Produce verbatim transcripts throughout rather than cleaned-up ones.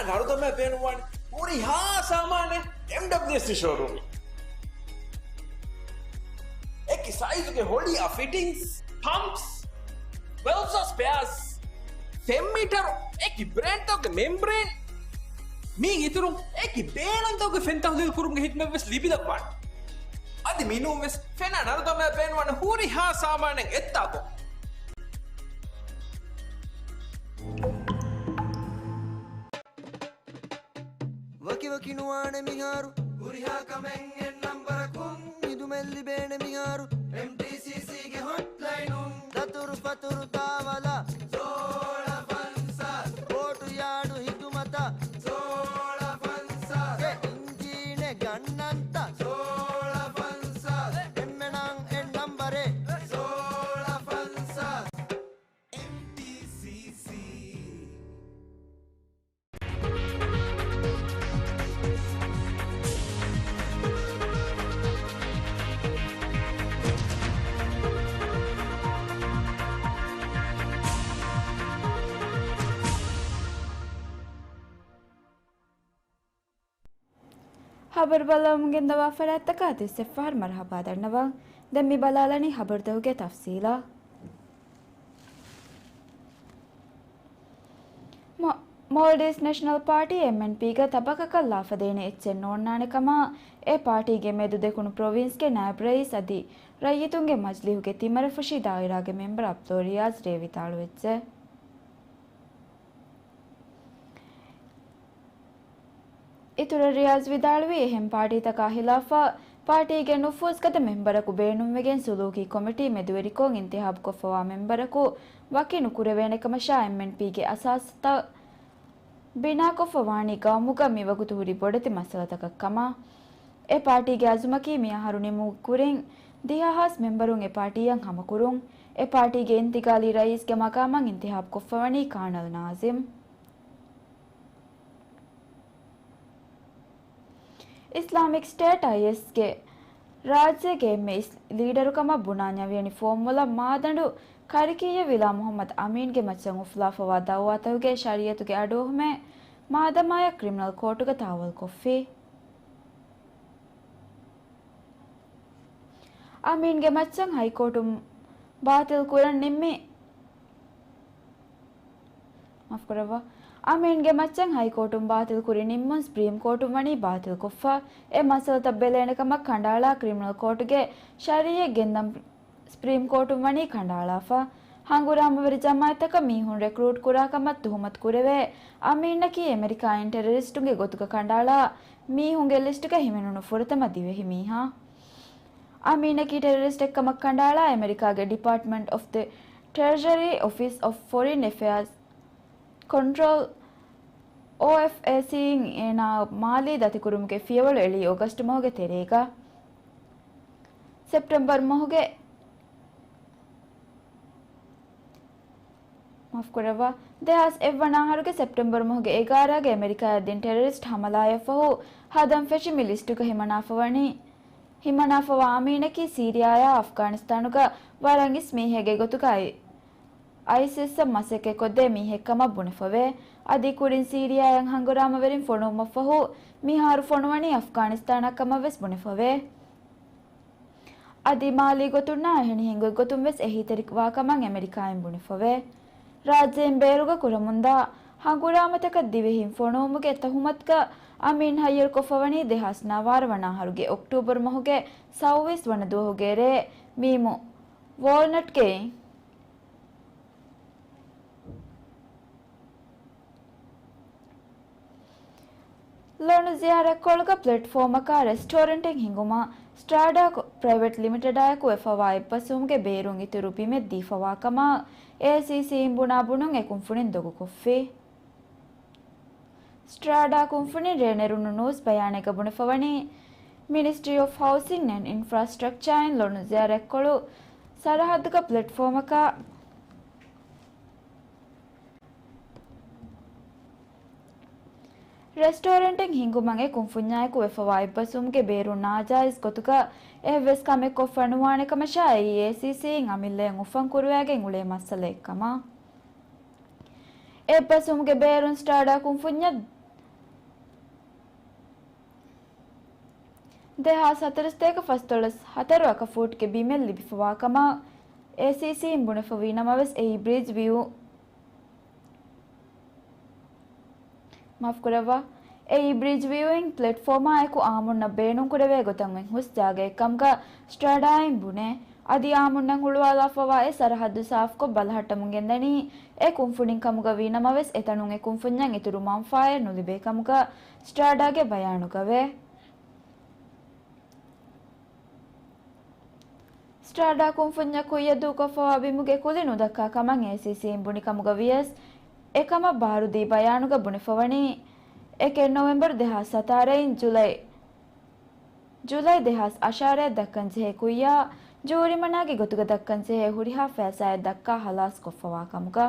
ނަރުދަމާ ބޭނުންވާނެ ހުރިހާ ސާމާނެއް އެމްޑަބްލިއުއެސްޑީ ޝޯރޫމް. އެކި ސައިޒުގެ ހޮޅިއާ ފިޓިންގްސް، ޕަމްޕްސް، ވެލްޑްސް ސްޕެއާސް، ފެން މީޓަރު، އެކި ބްރޭންޑްތަކުގެ މެމްބްރޭން، މީގެ އިތުރުން އެކި ބޭނުންތަކުގެ ފެން ތަހުލީލު ކުރުމުގެ ހިދުމަތްވެސް ލިބިލައްވާނެ. އަދި މިނޫންވެސް ފެނާ ނަރުދަމާ ބޭނުންވާނެ ހުރިހާ ސާމާނެއް އެއްތާކު. ވަކިވަކި ނުވާނެ މިހާރު. ހުރިހާ ކަމެއް އެއް ނަންބަރަކުން. ހިދުމަތް ލިބޭނެ މިހާރު. އެމްޓީސީސީގެ ހޮޓްލައިނުން. ދަތުރު ފަތުރު ދާވަލަށް. ސޯޅަ ފަންސާސް. ބޯޓު ޔާޑު ހިދުމަތަށް. ސޯޅަ ފަންސާސް. އެ އިންޖީނެއް ގަންނަންތަ. ސޯޅަ ފަންސާސް. އެންމެނަށް އެއް ނަންބަރެއް. ސޯޅަ ފަންސާސް. އެމްޓީސީސީ. ހަބަރު ބައްލަވަމުން ގެންދަވާ ފަރާތްތަކާ ތިއްސެއްފަހަރު މަރުހަބާ ދަންނަވަން. ދެން މި ބަލާލަނީ ހަބަރުތަކުގެ ތަފްސީލާ. މޯ-، މޯލްޑިވްސް ނެޝަނަލް ޕާޓީ، އެމްއެންޕީގަ ތަބަކަކަށް ލާފަ ދޭނެ އެއްޗެއް ނޯންނާނެ ކަމަށް އެ ޕާޓީގެ މެދު ދެކުނު ޕްރޮވިންސްގެ ނާއިބް ރައީސް އަދި ރައްޔިތުންގެ މަޖިލީހުގެ ތިންވަނަ ފުށީ ދާއިރާގެ މެމްބަރު އަބްދުލް ރިޔާޒް ރޭ ވިދާޅުވެއްޖެ. އިތުރަށް ރިޔާޒް ވިދާޅުވީ، އެހެން ޕާޓީތަކާ ހިލާފަށް ޕާޓީގެ ނުފޫޒްގަދަ މެމްބަރަކު ބޭނުންވެގެން ސުލޫކީ ކޮމިޓީ މެދުވެރިކޮށް އިންތިހާބުކޮށްފަވާ މެމްބަރަކު ވަކި ނުކުރެވޭނެ ކަމަށާ އެމްއެންޕީގެ އަސާސްތައް ބިނާކޮށްފަ ވާނީ ގައުމުގަ މިވަގުތު ހުރި ބޮޑެތި މައްސަލަތަކަށް ކަމަށް. އެ ޕާޓީގެ އަޒުމަކީ މިއަހަރު ނިމުމުގެ ކުރިން ދިހަ ހާސް މެމްބަރުން އެ ޕާޓީއަށް ހަމަކުރުން. އެ ޕާޓީގެ އިންތިގާލީ ރައީސްގެ މަގާމަށް އިންތިހާބުކޮށްފަވަނީ ކާނަލް ނާޒިމް. އިސްލާމިކް ސްޓޭޓް، އައިއެސްގެ ރާއްޖޭގެ އެންމެ އިސް ލީޑަރުކަމަށް ބުނާ ނަވިޔަނި ފުވައްމުލައް މާދަނޑު ކަރިކިއްޔަށް ވިލާ މުހައްމަދު އަމީންގެ މައްޗަށް އުފުލާފަވާ ދައުވާތަކުގެ ޝަރީއަތުގެ އަޑުއެހުމެއް މާދަމާޔަށް ކްރިމިނަލް ކޯޓުގަ ތާވަލްކޮށްފި. އަމީންގެ މައްޗަށް ހައިކޯޓުން ބާތިލް ކުރަން ނިންމި، މާފުކުރައްވާ. އަމީންގެ މައްޗަށް ހައިކޯޓުން ބާތިލް ކުރި ނިންމުން ސްޕްރީމް ކޯޓުން ވަނީ ބާތިލްކޮށްފަ. އެ މައްސަލަތައް ބެލޭނެ ކަމަށް ކަނޑައަޅާ ކްރިމިނަލް ކޯޓުގެ ޝަރީއަތް ގެންދަން ސްޕްރީމް ކޯޓުން ވަނީ ކަނޑައަޅާފަ. ހަނގުރާމަވެރި ޖަމާއަތްތަކަށް މީހުން ރެކްރޫޓް ކުރާ ކަމަށް ތުހުމަތު ކުރެވޭ އަމީނަކީ އެމެރިކާއިން ޓެރަރިސްޓުންގެ ގޮތުގަ ކަނޑައަޅާ މީހުންގެ ލިސްޓުގަ ހިމެނުނު ފުރަތަމަ ދިވެހި މީހާ. އަމީނަކީ ޓެރަރިސްޓެއްކަމަށް ކަނޑައަޅާ އެމެރިކާގެ ޑިޕާޓްމަންޓް އޮފް ދަ ޓްރެޖަރީ އޮފީސް އޮފް ފޮރިން އެފެއާޒް ކޮންޓްރޯލް، އޯއެފްއޭސީ، އިން އޭނާ މާލީ ދަތިކުރުމުގެ ފިޔަވަޅު އެޅީ އޮގަސްޓް މަހުގެ ތެރޭގަ. ސެޕްޓެމްބަރު މަހުގެ، މާފުކުރައްވާ، ދެހާސް އެއްވަނަ އަހަރުގެ ސެޕްޓެމްބަރު މަހުގެ އެގާރައިގެ އެމެރިކާއަށް ދިން ޓެރަރިސްޓް ހަމަލާއަށްފަހު ހަދަން ފެށި މި ލިސްޓުގަ ހިމަނާފަވަނީ، ހިމަނާފަވާ އަމީނަކީ ސީރިޔާއާ އަފްޣާނިސްތާނުގަ ވަރަށް އިސް މީހެއްގެ ގޮތުގަ އައި، އައިސިސްއަށް މަސައްކަތްކޮށްދޭ މީހެއްކަމަށް ބުނެފަވޭ. އަދި ކުރިން ސީރިޔާއަށް ހަނގުރާމަވެރިން ފޮނުވުމަށްފަހު މިހާރު ފޮނުވަނީ އަފްޣާނިސްތާނާ ކަމަށްވެސް ބުނެފަވޭ. އަދި މާލީ ގޮތުންނާ އެހެނިހެން ގޮތްގޮތުން ވެސް އެހީތެރިވާ ކަމަށް އެމެރިކާއިން ބުނެފަވޭ. ރާއްޖެއިން ބޭރުގަ ކުރަމުންދާ ހަނގުރާމަތަކަށް ދިވެހިން ފޮނުވުމުގެ ތަހުމަތުގަ އަމީން ހައްޔަރުކޮށްފަވަނީ ދެހާސް ނަވާރަ ވަނަ އަހަރުގެ އޮކްޓޫބަރު މަހުގެ ސައުވީސް ވަނަ ދުވަހުގެ ރޭ މީމު ވޯލްނަޓްގައި. ލޮނު ޒިޔާރަތްކޮޅުގަ ޕްލެޓްފޯމަކާ ރެސްޓޯރެންޓެއް ހިންގުމަށް ސްޓްރާޑާ ޕްރައިވެޓް ލިމިޓެޑާއެކު ވެފަވާ އެއްބަސްވުމުގެ ބޭރުން އިތުރު ބިމެއް ދީފަވާ ކަމަށް އޭސީސީއިން ބުނާ ބުނުން އެ ކުންފުނިން ދޮގުކޮށްފި. ސްޓްރާޑާ ކުންފުނިން ރޭ ނެރުނު ނޫސް ބަޔާނެއްގަ ބުނެފަވަނީ، މިނިސްޓްރީ އޮފް ހައުސިން އެންޑް އިންފްރާސްޓްރަކްޗާއިން ލޮނު ޒިޔާރަތްކޮޅު ސަރަހައްދުގަ ޕްލެޓްފޯމަކާ ރެސްޓޯރެންޓެއް ހިންގުމަށް އެ ކުންފުންޏާއެކު ވެފަވާ އެއްބަސްވުމުގެ ބޭރުން ނާޖާއިޒް ގޮތުގަ އެއްވެސް ކަމެއް ކޮށްފަ ނުވާނެ ކަމަށާއި، އޭސީސީއިން އަމިއްލައަށް އުފަން ކުރުވައިގެން އުޅޭ މައްސަލައެއް ކަމަށް. އެއްބަސްވުމުގެ ބޭރުން ސްޓްރާޑާ ކުންފުންޏަށް ދެހާސް ހަތަރުސަތޭކަ ފަސްދޮޅަސް ހަތަރު އަކަ ފޫޓްގެ ބިމެއް ލިބިފަވާ ކަމަށް އޭސީސީން ބުނެފަވީ ނަމަވެސް، އެއީ ބްރިޖް ވިއު، މާފުކުރައްވާ، އެއީ ބްރިޖް ވިއުއިން ޕްލެޓްފޯމާ އެކު އާމުންނަށް ބޭނުންކުރެވޭ ގޮތަށް އޮތް ހުސް ޖާގައެއް ކަމުގަ ސްޓްރާޑާއިން ބުނޭ. އަދި އާމުންނަށް ހުޅުވާލާފަވާ އެ ސަރަހައްދު ސާފުކޮށް ބަލަހައްޓަމުން ގެންދަނީ އެ ކުންފުނިން ކަމުގަ ވީ ނަމަވެސް، އެތަނުން އެ ކުންފުންޏަށް އިތުރު މަންފާއެއް ނުލިބޭ ކަމުގަ ސްޓްރާޑާގެ ބަޔާނުގަވޭ. ސްޓްރާޑާ ކުންފުންޏަށް ކުއްޔަށް ދޫކޮށްފަވާ ބިމުގެ ކުލި ނުދައްކާ ކަމަށް އޭސީސީން ބުނި ކަމުގަ ވިޔަސް، އެކަމަށް ބާރުދީ ބަޔާނުގަ ބުނެފަވަނީ، އެކެއް ނޮވެމްބަރު ދެހާސް ސަތާރައިން ޖުލައި، ޖުލައި ދެހާސް އަށާރައަށް ދައްކަންޖެހޭ ކުއްޔާ، ޖޫރިމަނާގެ ގޮތުގަ ދައްކަންޖެހޭ ހުރިހާ ފައިސާއެއް ދައްކާ ހަލާސް ކޮށްފަވާ ކަމުގަ.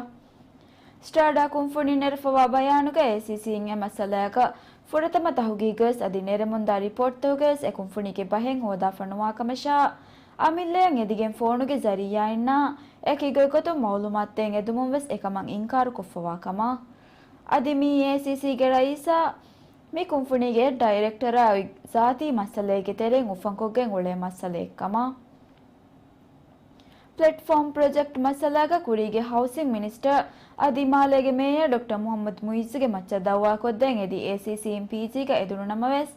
ސްޓްރާޑާ ކުންފުނިން ނެރެފަވާ ބަޔާނުގަ އޭސީސީން އެ މައްސަލަޔަކަށް ފުރަތަމަ ތަހުގީގުވެސް އަދި ނެރެމުންދާ ރިޕޯޓްތަކުގަވެސް އެ ކުންފުނީގެ ބަހެއް ހޯދާފަ ނުވާ ކަމަށާ، އަމިއްލައަށް އެދިގެން ފޯނުގެ ޒަރީއާއިންނާ އެކި ގޮތްގޮތުން މައުލޫމާތުދޭން އެދުމުން ވެސް އެކަމަށް އިންކާރު ކޮށްފަވާ ކަމަށް. އަދި މިއީ އޭސީސީގެ ރައީސާ މި ކުންފުނީގެ ޑައިރެކްޓަރާ އޮތް ޒާތީ މައްސަލައެއްގެ ތެރެއިން އުފަންކޮށްގެން އުޅޭ މައްސަލައެއް ކަމަށް. ޕްލެޓްފޯމް ޕްރޮޖެކްޓް މައްސަލާގަ ކުރީގެ ހައުސިން މިނިސްޓަރ އަދި މާލޭގެ މޭޔަރ ޑޮކްޓަރ މުހައްމަދު މުއިއްޒުގެ މައްޗަށް ދައުވާކޮށްދޭން އެދި އޭސީސީން ޕީޖީގަ އެދުނު ނަމަވެސް،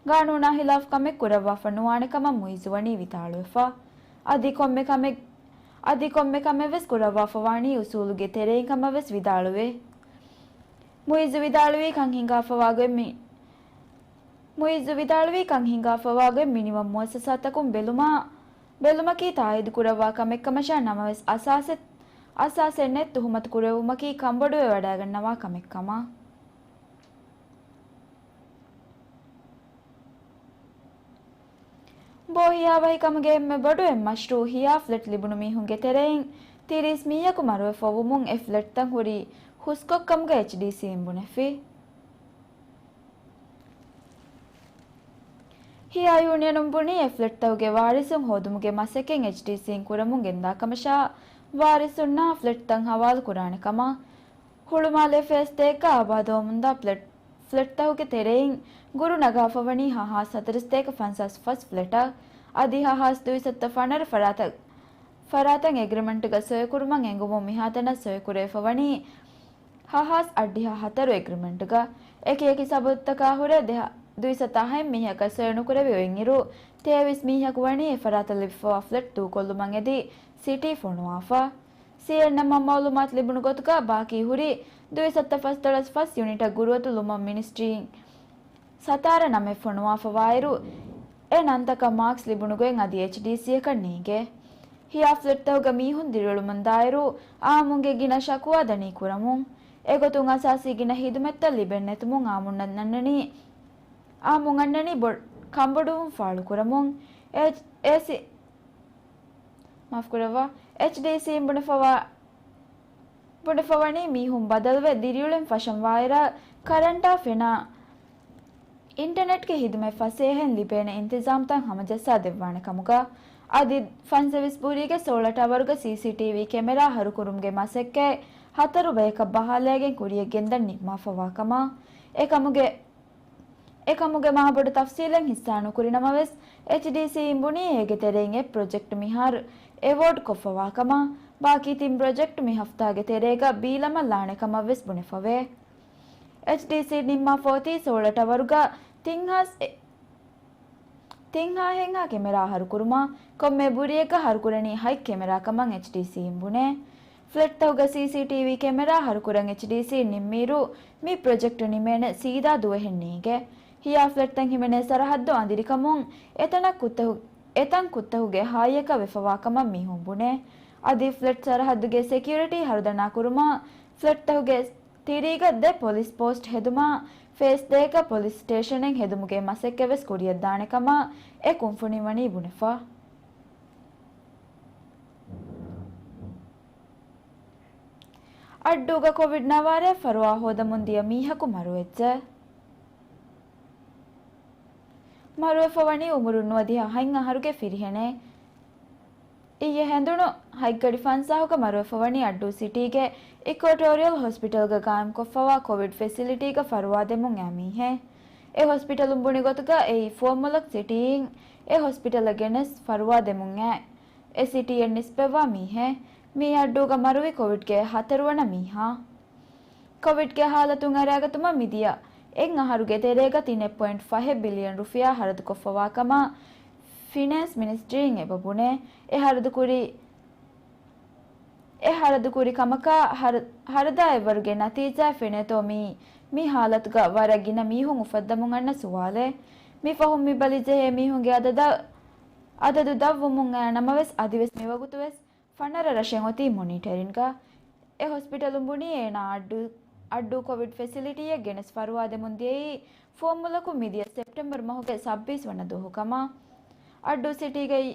ގާނޫނާ ހިލާފް ކަމެއް ކުރައްވާފަ ނުވާނެ ކަމަށް މުއިއްޒު ވަނީ ވިދާޅުވެފަ. އަދި ކޮންމެ ކަމެއް، އަދި ކޮންމެ ކަމެއް ވެސް ކުރައްވާފަ ވާނީ އުސޫލުގެ ތެރެއިން ކަމަށް ވެސް ވިދާޅުވޭ. މުއިއްޒު ވިދާޅުވީ ކަން ހިނގާފަވާގޮތް މި، މުއިއްޒު ވިދާޅުވީ ކަން ހިނގާފަވާގޮތް މިނިވަން މުއައްސަސާތަކުން ބެލުމާ، ބެލުމަކީ ތާއީދު ކުރައްވާ ކަމެއް ކަމަށާ ނަމަވެސް އަސާސެއް، އަސާސެއް ނެތް ތުހުމަތު ކުރެވުމަކީ ކަންބޮޑުވެވަޑައިގަންނަވާ ކަމެއް ކަމަށް. ބޯ ހިޔާވަހިކަމުގެ އެންމެ ބޮޑު އެއް މަޝްރޫއު ހިޔާ ފްލެޓް ލިބުނު މީހުންގެ ތެރެއިން ތިރީސް މީހަކު މަރުވެފަ ވުމުން އެ ފްލެޓްތައް ހުރީ ހުސްކޮށްކަމުގަ އެޗްޑީސީން ބުނެފި. ހިޔާ ޔޫނިއަނުން ބުނީ އެ ފްލެޓްތަކުގެ ވާރިސުން ހޯދުމުގެ މަސައްކަތް އެޗްޑީސީން ކުރަމުން ގެންދާ ކަމަށާ، ވާރިސުންނާ ފްލެޓްތައް ހަވާލު ކުރާނެ ކަމަށް. ހުޅުމާލޭ ފޭސް ދޭއްގަ އާބާދުވަމުންދާ ފްލެޓް، ފްލެޓްތަކުގެ ތެރެއިން ގުރު ނަގާފަވަނީ ހަ ހާސް ހަތަރުސަތޭކަ ފަންސާސް ފަސް ފްލެޓަށް. އަދި ހަ ހާސް ދުއިސައްތަ ފަނަރަ ފަރާތަށް، ފަރާތަށް އެގްރިމެންޓްގަ ސޮއިކުރުމަށް އެނގުމުން މިހާތަނަށް ސޮއިކުރެވިފަވަނީ ހަ ހާސް އަށްޑިހަ ހަތަރު އެގްރިމެންޓްގަ. އެކި އެކި ސަބަބުތަކާ ހުރެ ދެހަ، ދުއިސައްތަ އަހައެއް މީހަކަށް ސޮއި ނުކުރެވި އޮތްއިރު، ތޭވީސް މީހަކު ވަނީ އެ ފަރާތަށް ލިބިފަވާ ފްލެޓް ދޫކޮށްލުމަށް އެދި ސިޓީ ފޮނުވާފަ. ސީއެންއެމްއަށް މައުލޫމާތު ލިބުނު ގޮތުގަ، ބާކީ ހުރި ދުއިސައްތަ ފަސްދޮޅަސް ފަސް ޔުނިޓަށް ގުރުއަތު ލުމަށް މިނިސްޓްރީން ސަތާރަ ނަމެއް ފޮނުވާފަވާއިރު، އެ ނަންތަކަށް މާކްސް ލިބުނު ގޮތް އަދި އެޗްޑީސީއަކަށް ނޭނގޭ. ހިޔާ ފްލެޓްތަކުގަ މީހުން ދިރިއުޅުމުން ދާއިރު، އާއްމުންގެ ގިނަ ޝަކުވާ ދަނީ ކުރަމުން. އެގޮތުން އަސާސީ ގިނަ ހިދުމަތްތައް ލިބެން ނެތުމުން އާއްމުންނަށް އަންނަނީ، އާއްމުން އަންނަނީ ބޮ-، ކަންބޮޑުވުން ފާޅު ކުރަމުން. އެޗް، އޭސީ، މާފުކުރައްވާ، އެޗްޑީސީން ބުނެފަވާ، ބުނެފަވަނީ މީހުން ބަދަލުވެ ދިރިއުޅެން ފަށަން ވާއިރަށް ކަރަންޓާ ފެނާ އިންޓަނެޓްގެ ހިދުމަތް ފަސޭހައިން ލިބޭނެ އިންތިޒާމްތައް ހަމަޖައްސާ ދެއްވާނެ ކަމުގަ. އަދި ފަންސަވީސް ބުރީގެ ސޯޅަ ޓަވަރުގަ ސީސީޓީވީ ކެމެރާ ހަރުކުރުމުގެ މަސައްކަތް ހަތަރު ބަޔަކަށް ބަހާލައިގެން ކުރިޔަށް ގެންދަން ނިންމާފަވާ ކަމަށް. އެކަމުގެ އެކަމުގެ މާބޮޑު ތަފްސީލެއް ހިއްސާ ނުކުރި ނަމަވެސް، އެޗްޑީސީއިން ބުނީ އޭގެ ތެރެއިން އެއް ޕްރޮޖެކްޓް މިހާރު އެވޯޑް ކޮށްފަވާ ކަމަށް، ބާކީ ތިން ޕްރޮޖެކްޓް މި ހަފްތާގެ ތެރޭގަ ބީލަމަށް ލާނެ ކަމަށް ވެސް ބުނެފަވޭ. އެޗްޑީސީ ނިންމާފަ އޮތީ ސޯޅަ ޓަވަރުގަ ތިން ހާސް އެ، ތިން ހާހެއްހާ ކެމެރާ ހަރުކުރުމަށް. ކޮންމެ ބުރިއެއްގަ ހަރުކުރަނީ ހަތް ކެމެރާ ކަމަށް އެޗްޑީސީއިން ބުނޭ. ފްލެޓްތަކުގަ ސީސީޓީވީ ކެމެރާ ހަރުކުރަން އެޗްޑީސީ ނިންމިއިރު، މި ޕްރޮޖެކްޓް ނިމޭނެ ސީދާ ދުވަހެއް ނޭނގޭ. ހިޔާ ފްލެޓްތައް ހިމެނޭ ސަރަހައްދު އަނދިރިކަމުން އެތަނަށް ކުއްތަހު، އެތަން ކުއްތަހުގެ ހާއްޔަކަށް ވެފަވާ ކަމަށް މީހުން ބުނޭ. އަދި ފްލެޓް ސަރަހައްދުގެ ސެކިއުރިޓީ ހަރުދަނާ ކުރުމަށް ފްލެޓްތަކުގެ ތިރީގަ ދެ ޕޮލިސް ޕޯސްޓް ހެދުމާ، ފޭސް ދޭގަ ޕޮލިސް ސްޓޭޝަނެއް ހެދުމުގެ މަސައްކަތްވެސް ކުރިޔަށްދާނެ ކަމަށް އެ ކުންފުނިން ވަނީ ބުނެފަ. އައްޑޫގަ ކޮވިޑް ނަވާރަ ފަރުވާ ހޯދަމުން ދިޔަ މީހަކު މަރުވެއްޖެ. މަރުވެފަ ވަނީ އުމުރުން ނުވަދިހަ ހަތް އަހަރުގެ ފިރިހެނެއް. އިއްޔެ ހެނދުނު ހަތްގަޑި ފަންސާހުގަ މަރުވެފަ ވަނީ އައްޑޫ ސިޓީގެ އިކްވެޓޯރިއަލް ހޮސްޕިޓަލްގަ ގާއިމްކޮށްފަވާ ކޮވިޑް ފެސިލިޓީގަ ފަރުވާ ދެމުން އައި މީހެއް. އެ ހޮސްޕިޓަލުން ބުނި ގޮތުގަ އެއީ ފުވައްމުލަކު ސިޓީއިން އެ ހޮސްޕިޓަލަށް ގެނެސް ފަރުވާ ދެމުން އައި، އެ ސިޓީއަށް ނިސްބަތްވާ މީހެއް. މި އައްޑޫގަ މަރުވި ކޮވިޑްގެ ހަތަރުވަނަ މީހާ. ކޮވިޑްގެ ހާލަތުން އަރައިގަތުމަށް މިދިޔަ އެއް އަހަރުގެ ތެރޭގަ ތިނެއް ޕޮއިންޓް ފަހެއް ބިލިއަން ރުފިޔާ ހަރަދުކޮށްފަވާ ކަމަށް ފިނޭންސް މިނިސްޓްރީން އެބަ ބުނޭ. އެ ހަރަދުކުރި، އެ ހަރަދުކުރި ކަމަކާ ހަރަ-، ހަރަދާ އެއްވަރުގެ ނަތީޖާ ފެނޭތޯ މީ، މި ހާލަތުގަ ވަރަށް ގިނަ މީހުން އުފައްދަމުން އަންނަ ސުވާލެއް. މި ފަހުން މި ބަލި ޖެހޭ މީހުންގެ އަދަދަށް، އަދަދު ދަށްވުމުން އައި ނަމަވެސް، އަދިވެސް މިވަގުތުވެސް ފަނަރަ ރަށެއް އޮތީ މޮނިޓަރިންގަ. އެ ހޮސްޕިޓަލުން ބުނީ އޭނާ އައްޑޫ، އައްޑޫ ކޮވިޑް ފެސިލިޓީއެއް ގެނެސް ފަރުވާ ދެމުން ދިޔައީ ފުވައްމުލަކު މިދިޔަ ސެޕްޓެމްބަރު މަހުގެ ސައްބީސް ވަނަ ދުވަހު ކަމަށް. އައްޑޫ ސިޓީގައި،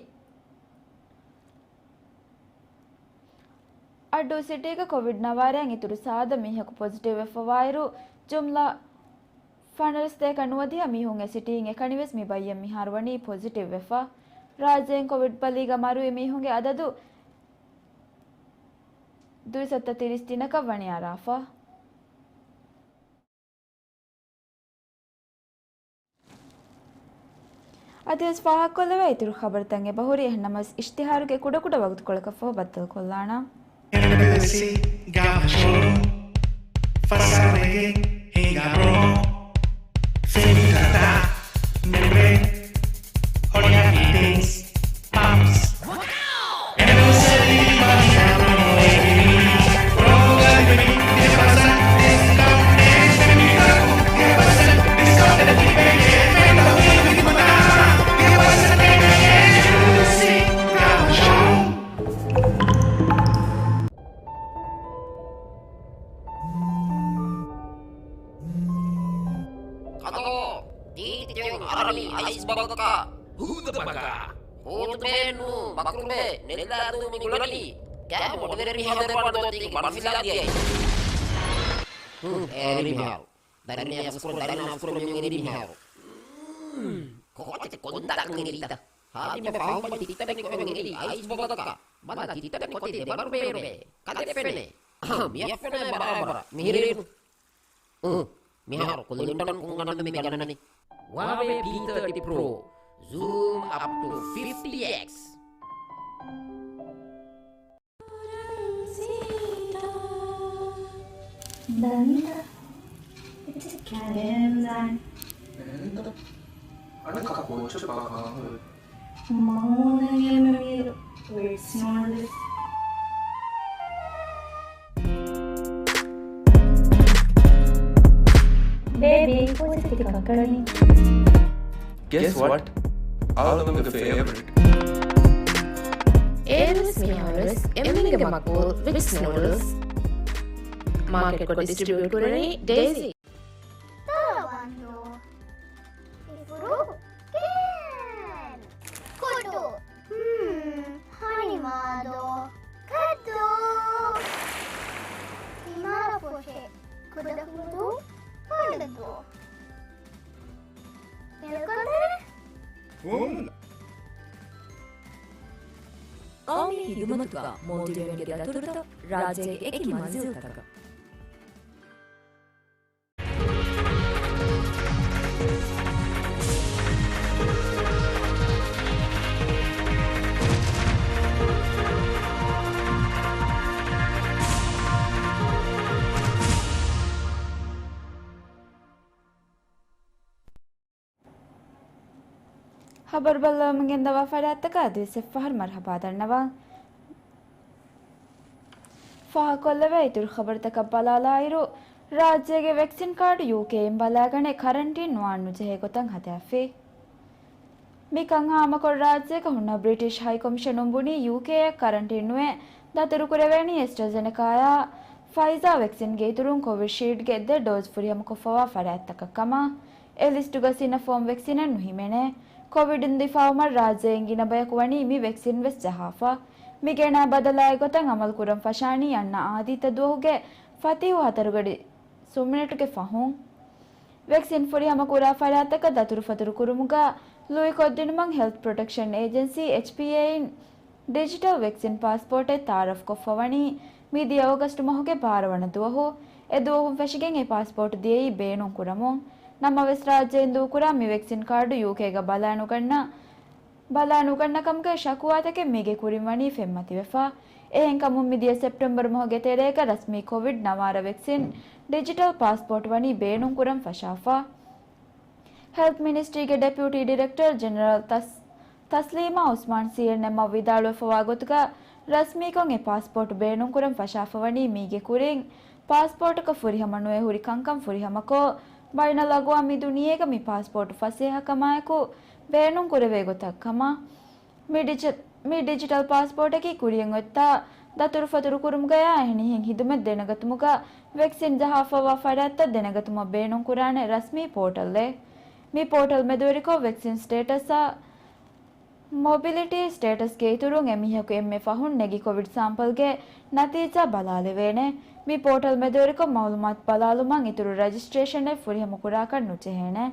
އައްޑޫ ސިޓީގަ ކޮވިޑް ނަވާރައިން އިތުރު ސާދަ މީހަކު ޕޮޒިޓިވް ވެފަވާއިރު، ޖުމްލަ ފަނަރަ ސަތޭކަ ނުވަދިހަ މީހުން އެ ސިޓީއިން އެކަނިވެސް މި ބައްޔަށް މިހާރު ވަނީ ޕޮޒިޓިވް ވެފަ. ރާއްޖޭން ކޮވިޑް ބަލީގަ މަރުވި މީހުންގެ އަދަދު ދުއިސައްތަ ތިރީސް ތިނަކަށް ވަނީ އަރާފަ. އަދިވެސް ފާހަގަކޮށްލެވޭ އިތުރު ޚަބަރުތައް އެބަހުރި، އެހެންނަމަވެސް އިޝްތިހާރުގެ ކުޑަކުޑަ ވަގުތުކޮޅަކަށްފަހު ބައްދަލުކޮށްލާނަން. އެންއެމްއެލްސީ ގާމަށޫ ފަސާވެގެން ހިނގާ ބްރޯ. ފެނިކަތާ މެމްބްރޭން ހޮޅިއާ ފިޓިންގްސް ޕަމްޕްސް. ކަދޯ ދީދި ތެޔޮން އަރަނީ އައިސް ބަގަކަ. ހޫދަ ބަކަ. ހޫދު ބޭނު ބަކުރުބޭ ނެލާދޫ މި ގުޅަނީ. ކާ މޮޑުވެރި ހަދަރު ވަންދޯތީ ބަންފިލާ ދިޔައީ. ހު، އޭރި މިހާރު. ދަރިން އަފްސުކުރު، ދަރިން އަފްސުކުރު މި އެރި މިހާރު. ކޯޗެތި ކޮންދާ ކަން އެރީތަ؟ ހާދިމެ ފާހުމަ ތިއްތަނި ކޮމެން އެރީ އައިސް ބަގަކަ. ބަލަ ތިއްތަނި ކޮތި ދެބަރު ބޭރުބޭ. ކަލެ ފެނޭ. މިއަށް ފެނޭ ބަރާބަރަށް. މިހިރީނު. އު، މިހާރު ކުލިންޓަން ކުންގަނޑު މި ގަންނަނީ. ވާވޭ ޕީ ތާޓީ ޕްރޯ، ޒޫމް އަޕް ޓު ފިފްޓީ އެކްސް. ދަނީތަ؟ އެއްޗެއް ކަލޭ ނުދާނެ. އަނެއްކާ ކޯޗެއް ބާ ކާހުރެ. މަހުމޫދަށް އެންމެ މީރު ވިޓްސް ނޫޑްލްސް. ބޭބީ، ކޯޗެއް ތި ކައްކަނީ؟ Guess what? އާދަމްގެ ފޭވަރިޓް. އޭރުވެސް މިހާރުވެސް އެމްނީގެ މަޤްބޫލް ވިޓްސް ނޫޑްލްސް. މާކެޓްކޮށް ޑިސްޓްރިބިއުޓް ކުރަނީ ޑޭޒީ. ދާވަންދޫ. އިފުރު. ކޭން. ކުޑު. ހުން. ހަނިމާދޯ. ކައްދޫ. ތިމާރަ ފޮށެ. ކުޑަކުދޫ. ކޮނޑުދޫ. އެލްކޮންދެރެ. ހުން. ޤައުމީ ޚިދުމަތުގަ މޯލްޑިވިއަންގެ ދަތުރުތައް ރާއްޖޭގެ އެކި މަންޒިލްތަކަށް. ޚަބަރު ބައްލަވަމުން ގެންދަވާ ފަރާތްތަކަށް އަދިވެސް އެއްފަހަރު މަރުޙަބާ ދަންނަވަން. ފާހަގަކޮށްލެވޭ އިތުރު ޚަބަރުތަކަށް ބަލާލާއިރު، ރާއްޖޭގެ ވެކްސިން ކާޑު ޔޫކޭއިން ބަލާގަނެ ކަރަންޓީން ނުވާން ނުޖެހޭ ގޮތަށް ހަދާފި. މިކަން ހާމަކޮށް ރާއްޖޭގަ ހުންނަ ބްރިޓިޝް ހައިކޮމިޝަނުން ބުނީ ޔޫކޭއަށް ކަރަންޓީން ނުވެ ދަތުރުކުރެވޭނީ އެސްޓްރަޒެނެކާއާ ފައިޒާ ވެކްސިންގެ އިތުރުން ކޮވިޝީލްޑްގެ ދެ ޑޯޒް ފުރިހަމަކޮށްފަވާ ފަރާތްތަކަށް ކަމަށް. އެ ލިސްޓުގަ ސިނަފޯމް ވެކްސިނެއް ނުހިމެނޭ. ކޮވިޑުން ދިފާއުމަށް ރާއްޖެއިން ގިނަ ބަޔަކު ވަނީ މި ވެކްސިން ވެސް ޖަހާފަ. މި ގެނައި ބަދަލާއި ގޮތަށް އަމަލު ކުރަން ފަށާނީ އަންނަ އާދީއްތަ ދުވަހުގެ ފަތިހު ހަތަރުގަޑި ސުންމިނެޓުގެ ފަހުން. ވެކްސިން ފުރިހަމަ ކުރާ ފަރާތްތަކަށް ދަތުރުފަތުރު ކުރުމުގަ ލުއިކޮށްދިނުމަށް ހެލްތް ޕްރޮޓެކްޝަން އޭޖެންސީ، އެޗް ޕީ އޭ، އިން ޑިޖިޓަލް ވެކްސިން ޕާސްޕޯޓެއް ތައާރަފްކޮށްފަ ވަނީ މިދިޔަ އޯގަސްޓް މަހުގެ ބާރަ ވަނަ ދުވަހު. އެ ދުވަހުން ފެށިގެން އެ ޕާސްޕޯޓް ދިޔައީ ބޭނުން ކުރަމުން. ނަމަވެސް، ރާއްޖެއިން ދޫކުރާ މި ވެކްސިން ކާޑު ޔޫކޭގަ ބަލާނުގަންނަ، ބަލާނުގަންނަ ކަމުގެ ޝަކުވާތަކެއް މީގެ ކުރިން ވަނީ ފެންމަތިވެފަ. އެހެންކަމުން، މިދިޔަ ސެޕްޓެމްބަރު މަހުގެ ތެރޭގަ ރަސްމީ ކޮވިޑް ނަވާރަ ވެކްސިން ޑިޖިޓަލް ޕާސްޕޯޓް ވަނީ ބޭނުން ކުރަން ފަށާފަ. ހެލްތް މިނިސްޓްރީގެ ޑެޕިއުޓީ ޑިރެކްޓަރ ޖެނެރަލް ތަސް-، ތަސްލީމާ އުސްމާން ސީއެންއެމްއަށް ވިދާޅުވެފަވާ ގޮތުގަ، ރަސްމީކޮށް އެ ޕާސްޕޯޓް ބޭނުންކުރަން ފަށާފަވަނީ މީގެ ކުރިން، ޕާސްޕޯޓަކަށް ފުރިހަމަ ނުވެ ހުރި ކަންކަން ފުރިހަމަކޮށް، ބައިނަލްއަގުވާމީ ދުނިޔޭގަ މި ޕާސްޕޯޓް ފަސޭހަކަމާއެކު ބޭނުންކުރެވޭ ގޮތަށް ކަމަށް. މި ޑިޖި-، މި ޑިޖިޓަލް ޕާސްޕޯޓަކީ ކުރިއަށް އޮތްތާ ދަތުރުފަތުރު ކުރުމުގަޔާ އެހެނިހެން ހިދުމަތް ދެނެގަތުމުގަ ވެކްސިން ޖަހާފައިވާ ފަރާތްތައް ދެނެގަތުމަށް ބޭނުންކުރާނެ ރަސްމީ ޕޯޓަލްއެއް. މި ޕޯޓަލް މެދުވެރިކޮށް ވެކްސިން ސްޓޭޓަސްއާ މޮބިލިޓީ ސްޓޭޓަސްގެ އިތުރުން އެމީހަކު އެންމެ ފަހުން ނެގި ކޮވިޑް ސާމްޕަލްގެ ނަތީޖާ ބަލާލެވޭނެ. މި ޕޯޓަލް މެދުވެރިކޮށް މައުލޫމާތު ބަލާލުމަށް އިތުރު ރަޖިސްޓްރޭޝަނެއް ފުރިހަމަކުރާކަށް ނުޖެހޭނެ.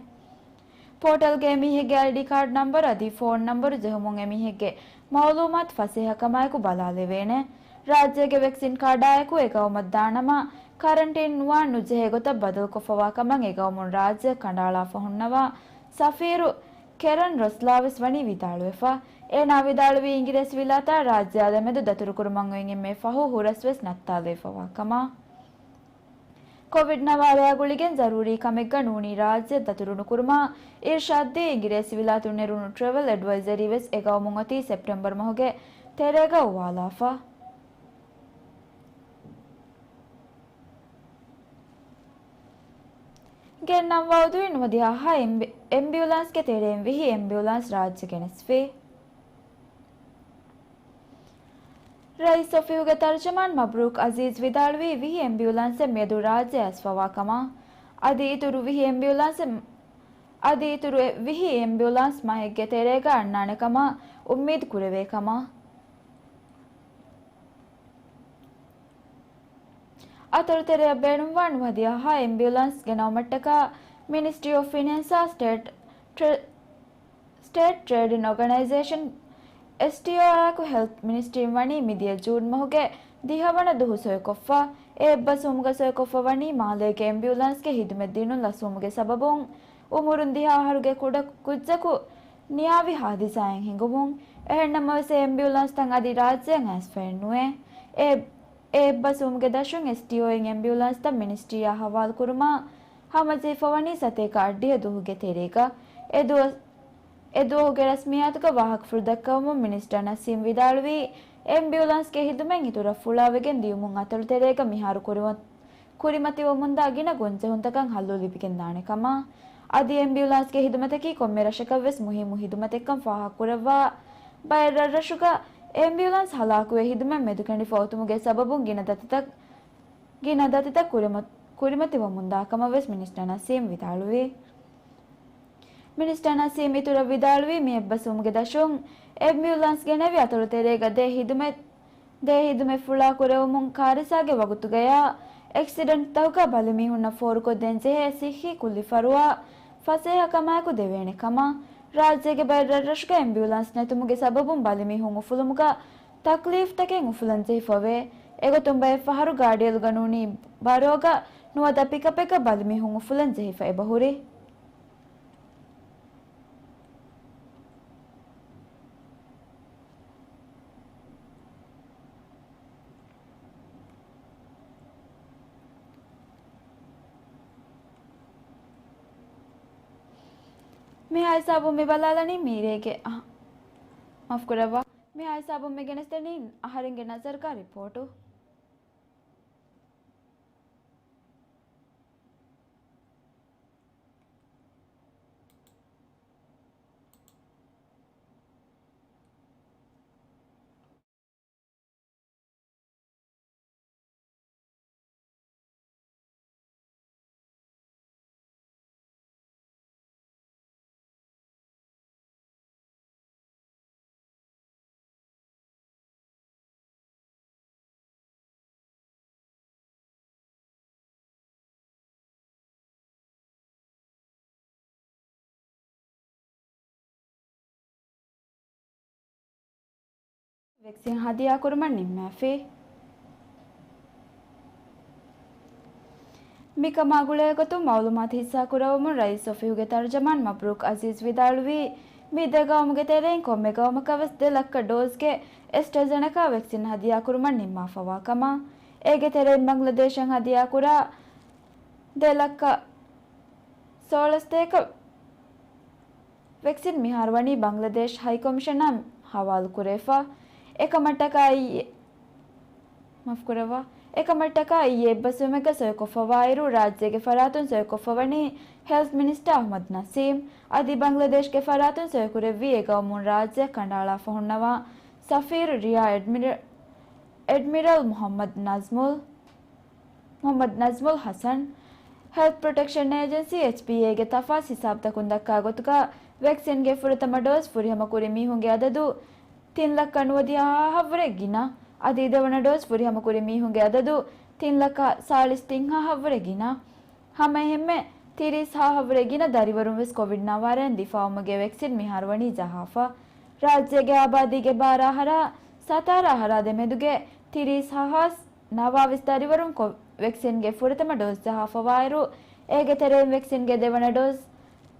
ޕޯޓަލްގެ އެމީހެއްގެ އައިޑީ ކާޑް ނަންބަރު އަދި ފޯން ނަންބަރު ޖެހުމުން އެމީހެއްގެ މައުލޫމާތު ފަސޭހަކަމާއެކު ބަލާލެވޭނެ. ރާއްޖޭގެ ވެކްސިން ކާޑާއެކު އެ ގައުމަށް ދާނަމަ، ކަރަންޓީން ނުވާން ނުޖެހޭ ގޮތަށް ބަދަލުކޮށްފަވާ ކަމަށް އެ ގައުމުން ރާއްޖެއަށް ކަނޑައަޅާފަ ހުންނަވާ ސަފީރު ކެރަން ރޮސްލާ ވެސް ވަނީ ވިދާޅުވެފަ. އޭނާ ވިދާޅުވީ، އިނގިރޭސިވިލާތާ ރާއްޖެ އާދެ މެދު ދަތުރުކުރުމަށް އޮތް އެންމެ ފަހު ހުރަސް ވެސް ނައްތާލެވިފަވާ ކަމަށް. ކޮވިޑް ނަވާރަޔާ ގުޅިގެން ޒަރޫރީ ކަމެއްގަ ނޫނީ ރާއްޖެ ދަތުރު ނުކުރުމަށް އިރްޝާދްދީ އިނގިރޭސިވިލާތުން ނެރުނު ޓްރެވެލް އެޑްވައިޒަރީ ވެސް އެ ގައުމުން އޮތީ ސެޕްޓެމްބަރު މަހުގެ ތެރޭގަ އުވާލާފަ. ގެންނަން ވައުދުވި ނުވަދިހަ އެމްބި-، އެމްބިއުލާންސްގެ ތެރެއިން ވިހި އެމްބިއުލާންސް ރާއްޖެ ގެނެސްފި. ރައީސް އޮފީހުގެ ތަރްޖަމާން މަބްރޫކް އަޒީޒް ވިދާޅުވީ، ވިހި އެމްބިއުލާންސެއް މިއަދު ރާއްޖެ އައިސްފަވާ ކަމަށް. އަދި އިތުރު ވިހި އެމްބިއުލާންސެއް، އަދި އިތުރު އެ ވިހި އެމްބިއުލާންސް މަހެއްގެ ތެރޭގަ އަންނާނެ ކަމަށް އުއްމީދު ކުރެވޭ ކަމަށް. އަތޮޅުތެރެއަށް ބޭނުންވާ ނުވަދިހަ އެމްބިއުލާންސް ގެނައުމަށްޓަކާ މިނިސްޓްރީ އޮފް ފިނޭންސާ ސްޓޭޓް ޓްރެ-، ސްޓޭޓް ޓްރޭޑިން އޯގަނައިޒޭޝަން، އެސްޓީއޯއާއެކު ހެލްތް މިނިސްޓްރީން ވަނީ މިދިޔަ ޖޫން މަހުގެ ދިހަވަނަ ދުވަހު ސޮއިކޮށްފަ. އެ އެއްބަސްވުމުގަ ސޮއިކޮށްފަ ވަނީ މާލޭގެ އެމްބިއުލާންސްގެ ހިދުމަތް ދިނުން ލަސްވުމުގެ ސަބަބުން އުމުރުން ދިހަ އަހަރުގެ ކުޑަ ކުއްޖަކު ނިޔާވި ހާދިސާއެއް ހިނގުމުން. އެހެންނަމަވެސް، އެ އެމްބިއުލާންސްތައް އަދި ރާއްޖެއަށް އައިސްފައެއް ނުވޭ. އެ، އެ އެއްބަސްވުމުގެ ދަށުން އެސްޓީއޯއިން އެމްބިއުލާންސްތައް މިނިސްޓްރީއާ ހަވާލުކުރުމަށް ހަމަޖެހިފަވަނީ ސަތޭކަ އަށްޑިހަ ދުވަހުގެ ތެރޭގަ. އެ ދުވަސް، އެ ދުވަހުގެ ރަސްމިއްޔާތުގަ ވާހަކަފުޅު ދައްކަވަމުން މިނިސްޓަރ ނަސީމް ވިދާޅުވީ، އެމްބިއުލާންސްގެ ހިދުމަތް އިތުރަށް ފުޅާވެގެން ދިޔުމުން އަތޮޅުތެރޭގަ މިހާރު ކުރިމަ-، ކުރިމަތިވަމުންދާ ގިނަ ގޮންޖެހުންތަކަށް ހައްލު ލިބިގެންދާނެ ކަމަށް. އަދި އެމްބިއުލާންސްގެ ހިދުމަތަކީ ކޮންމެ ރަށަކަށްވެސް މުހިއްމު ހިދުމަތެއްކަން ފާހަގަކުރައްވާ، ބައެއް ރަށްރަށުގަ އެމްބިއުލާންސް ހަލާކުވެ ހިދުމަތް މެދުކެނޑިފަ އޮތުމުގެ ސަބަބުން ގިނަ ދަތިތައް، ގިނަ ދަތިތައް ކުރިމަ-، ކުރިމަތިވަމުންދާ ކަމަށްވެސް މިނިސްޓަރ ނަސީމް ވިދާޅުވި. މިނިސްޓަރ ނަސީމް އިތުރަށް ވިދާޅުވީ، މި އެއްބަސްވުމުގެ ދަށުން އެމްބިއުލާންސް ގެނެވި އަތޮޅު ތެރޭގަ ދޭ ހިދުމަތް، ދޭ ހިދުމަތް ފުޅާ ކުރެވުމުން ކާރިސާގެ ވަގުތުގަޔާ އެކްސިޑެންޓްތަކުގަ ބަލިމީހުންނަށް ފޯރުކޮށްދޭން ޖެހޭ ސިއްހީ ކުއްލިފަރުވާ ފަސޭހަކަމާއެކު ދެވޭނެ ކަމަށް. ރާއްޖޭގެ ބައެއް ރަށްރަށުގަ އެމްބިއުލާންސް ނެތުމުގެ ސަބަބުން ބަލިމީހުން އުފުލުމުގަ ތަކްލީފްތަކެއް އުފުލަން ޖެހިފަވޭ. އެގޮތުން ބައެއް ފަހަރު ގާޑިއެޅުގަ ނޫނީ ބަރޯގަ ނުވަތަ ޕިކަޕެއްގަ ބަލިމީހުން އުފުލަން ޖެހިފަ އެބަހުރި. މިހާ ހިސާބުން މި ބަލާލަނީ މީރޭގެ އަހަ-، މާފުކުރައްވާ. މިހާ ހިސާބުން މި ގެނެސްދެނީ އަހަރެންގެ ނަޒަރުގަ ރިޕޯޓު. ވެކްސިން ހަދިޔާކުރުމަށް ނިންމާފި. މިކަމާ ގުޅޭގޮތުން މައުލޫމާތު ހިއްސާކުރައްވަމުން ރައީސް އޮފީހުގެ ތަރުޖަމާން މަބްރޫކް އަޒީޒް ވިދާޅުވީ، މި ދެ ގައުމުގެ ތެރެއިން ކޮންމެ ގައުމަކަށް ވެސް ދެ ލައްކަ ޑޯޒްގެ އެސްޓްރަޒެނެކާ ވެކްސިން ހަދިޔާކުރުމަށް ނިންމާފަވާ ކަމަށް. އޭގެ ތެރެއިން ބަންގްލަދޭޝަށް ހަދިޔާކުރާ ދެ ލައްކަ ސޯޅަސްތޭކަ ވެކްސިން މިހާރު ވަނީ ބަންގްލަދޭޝް ހައިކޮމިޝަނަށް ހަވާލުކުރެވިފަ. އެކަމަށްޓަކާ އިއްޔެ-، މާފުކުރައްވާ. އެކަމަށްޓަކާ އިއްޔެ އެއްބަސްވުމެއްގަ ސޮއިކޮށްފަވާއިރު، ރާއްޖޭގެ ފަރާތުން ސޮއިކޮށްފަވަނީ ހެލްތް މިނިސްޓާ އަޙްމަދު ނަސީމް. އަދި ބަންގްލަދޭޝްގެ ފަރާތުން ސޮއިކުރެއްވީ އެ ގައުމުން ރާއްޖެއަށް ކަނޑައަޅާފަ ހުންނަވާ ސަފީރު ރިޔާ އެޑްމިރ-، އެޑްމިރަލް މުޙައްމަދު ނަޒްމުލް. މުޙައްމަދު ނަޒްމުލް ޙަސަން. ހެލްތް ޕްރޮޓެކްޝަން އޭޖެންސީ، އެޗްޕީއޭގެ ތަފާސް ހިސާބުތަކުން ދައްކާ ގޮތުގަ، ވެކްސިންގެ ފުރަތަމަ ޑޯޒް ފުރިހަމަކުރި މީހުންގެ އަދަދު ތިން ލައްކަ ނުވަދިހަ ހާހަށްވުރެ ގިނަ. އަދި ދެވަނަ ޑޯޒް ފުރިހަމަކުރި މީހުންގެ އަދަދު ތިން ލައްކަ ސާޅީސް ތިން ހާހަށްވުރެ ގިނަ. ހަމައެހެންމެ، ތިރީސް ހާހަށްވުރެ ގިނަ ދަރިވަރުން ވެސް ކޮވިޑް ނަވާރައިން ދިފާއުމުގެ ވެކްސިން މިހާރު ވަނީ ޖަހާފަ. ރާއްޖޭގެ އާބާދީގެ ބާރަ އަހަރާ ސަތާރަ އަހަރާ ދެމެދުގެ ތިރީސް ހާސް ނަވާވީސް ދަރިވަރުން ކޮ-، ވެކްސިންގެ ފުރަތަމަ ޑޯޒް ޖަހާފަވާއިރު، އޭގެ ތެރެއިން ވެކްސިންގެ ދެވަނަ ޑޯޒް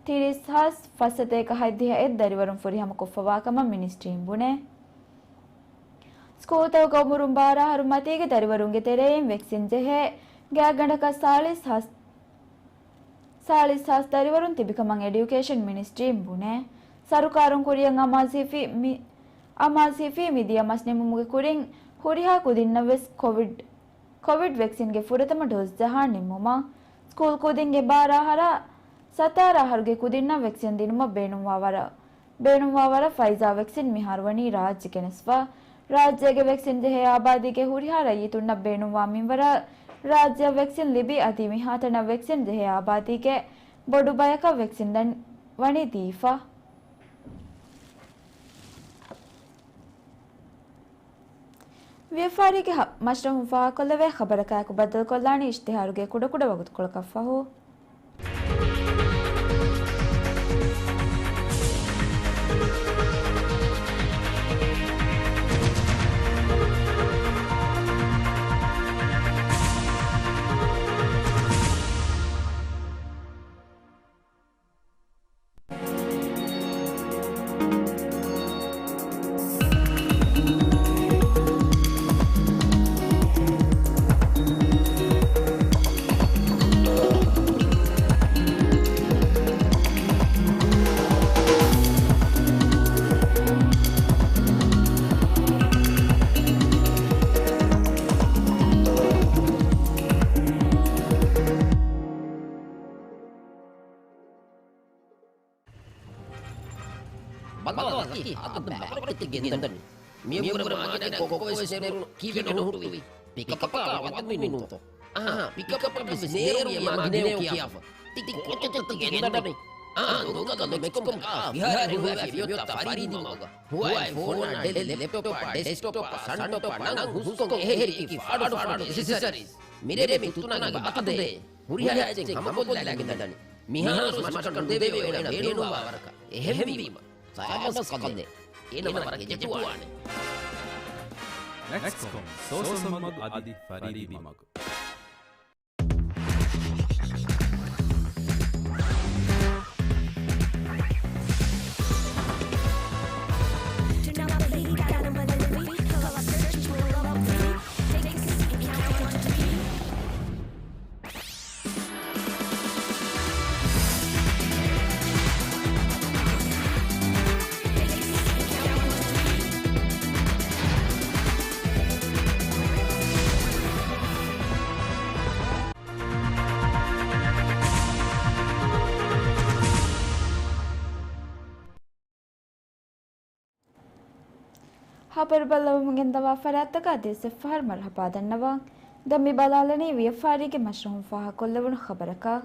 ތިރީސް ހާސް ފައްސަތޭކަ ހަތްދިހަ އެއް ދަރިވަރުން ފުރިހަމަކޮށްފަވާ ކަމަށް މިނިސްޓްރީން ބުނޭ. ސްކޫލްތަކުގެ އުމުރުން ބާރަ އަހަރު މަތީގެ ދަރިވަރުންގެ ތެރެއިން ވެކްސިން ޖެހޭ ގާތްގަނޑަކަށް ސާޅީސް ހާސް، ސާޅީސް ހާސް ދަރިވަރުން ތިބިކަމަށް އެޑިއުކޭޝަން މިނިސްޓްރީން ބުނޭ. ސަރުކާރުން ކުރިއަށް އަމާޒުވެފި މި-، އަމާޒުވެފި މިދިޔަ މަސް ނިމުމުގެ ކުރިން ހުރިހާ ކުދިންނަށް ވެސް ކޮވިޑް، ކޮވިޑް ވެކްސިންގެ ފުރަތަމަ ޑޯޒް ޖަހާ ނިންމުމަށް. ސްކޫލް ކުދިންގެ ބާރަ އަހަރާ ސަތާރަ އަހަރުގެ ކުދިންނަށް ވެކްސިން ދިނުމަށް ބޭނުންވާ ވަރަށް، ބޭނުންވާ ވަރަށް ފައިޒާ ވެކްސިން މިހާރު ވަނީ ރާއްޖެ ގެނެސްފަ. ރާއްޖޭގެ ވެކްސިން ޖެހޭ އާބާދީގެ ހުރިހާ ރައްޔިތުންނަށް ބޭނުންވާ މިންވަރަށް ރާއްޖެއަށް ވެކްސިން ލިބި، އަދި މިހާތަނަށް ވެކްސިން ޖެހޭ އާބާދީގެ ބޮޑު ބަޔަކަށް ވެކްސިން ދެން ވަނީ ދީފަ. ވިޔަފާރީގެ ހަ-، މަޝްރަހުން ފާހަގަކޮށްލެވޭ ޚަބަރަކާއެކު ބައްދަލުކޮށްލާނީ އިޝްތިހާރުގެ ކުޑަކުޑަ ވަގުތުކޮޅަކަށްފަހު. ބަލާ ލަކީ ހާދަ ބައިވަރު ކަތި ގެންދަނީ. މިއަށްވުރެ މާގިނަ ކޮއްކޮވެސް ނެރުނު ކީއްވެ ނުހުއްޓުވީ؟ ޕިކަޕަކާ ވަދެމިނުންތޯ؟ އާ، ޕިކަޕަކަށް ވެސް ނޭރު އެ މާގިނައޯ ކިޔާފަ. ތި ކޮއްޗެއްތަ ގެންދަނީ؟ އާ، ދޮންކަލު މެކްސިކޯގަ ފިހާރި ހުވާ ފިޔޮތަ ފަރީދީމަގަ. ހުވާ ފޯނާ ޑެލް ލެޕްޓޮޕާ ޑެސްކްޓޮޕާ ސަންޓޮޕާ ނަން ހުސްކޮން އެހެރި އެކި ފާޑު ފާޑު އެސެސަރީސް. މިރޭ މި ތުނާގެ ބަތަ ދޭ. ހުރިހާ އެއްޗެއް ހަމަކޮށްލާގެން ދަނީ. މިހާރު މަސްކަން ނުދެވޭ އޭނަ ބޭނުންވާ ވަރަކަށް. އެހެންވީމަ، ސާމަސް ކަލޭ. އޭނަ ވަރަށް ގެޖެޓުވާނެ. މެކްސްކޮމް، ސޯޝަލް މަގު އަދި ފަރީދީ މަގު. ޚަބަރު ބައްލަވަމުން ގެންދަވާ ފަރާތްތަކާ ދިވެއްސެއްފަހަރު މަރުޙަބާ ދަންނަވަން. ދެން މި ބަލާލަނީ ވިޔަފާރީގެ މަޝްރަހުން ފާހަގަކޮށްލެވުނު ޚަބަރަކަށް.